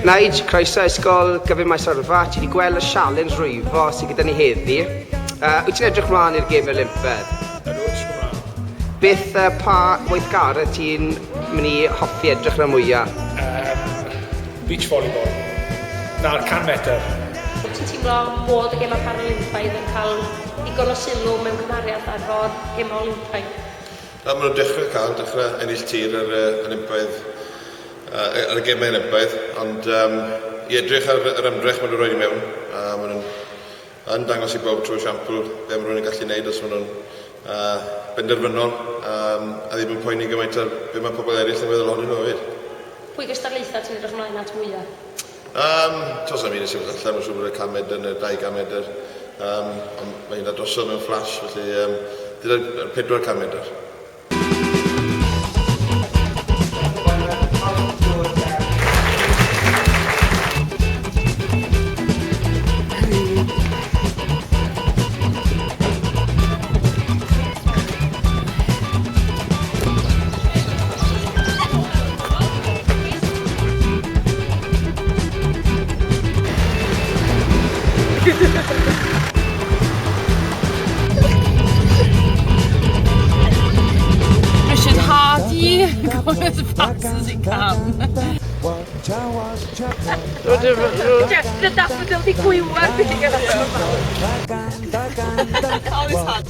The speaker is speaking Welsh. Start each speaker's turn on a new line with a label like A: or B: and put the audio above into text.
A: Nige, croeso Ysgol Gyfun Maes Yrfa. Ti wedi gweld y sialens rwyfo sydd gyda ni heddi. Wyt ti'n edrych mlaen i'r Gemau Olympaidd?
B: Ydw, disgwyl mlaen.
A: Beth, pa weithgaredd ti'n mynd i hoffi edrych ar mwyaf?
B: Beach volleyball. Na'r 100 metr.
C: Wyt ti'n teimlo bod y Gemau Paralympaidd yn cael digon o sylw mewn cymhariaeth efo'r Gemau Olympaidd?
D: Na, maen nhw'n dechrau cael, dechrau ennill tir ar y Olympaidd, ar y Gemau Olympaidd, ond i edrych ar yr ymdrech maen nhw'n rhoi i mewn, a maen nhw'n yn dangos i bawb trwy esiampl be maen nhw'n gallu gwneud os maen nhw'n benderfynol a ddim yn poeni gymaint ar be mae pobl eraill yn feddwl ohonyn nhw hefyd.
C: Pwy gystadlaethau ti'n edrych ymlaen at mwyaf?
D: Tos am un i sefyll allan, mae'n siŵr bod y 100 medr neu'r 200 medr, ond mae hynna drosodd mewn flash, felly dyna'r 400 medr.
E: Richard Hardy, going as fast as he can.
C: The daffodil di gwiwer beth i gael.
E: Always had.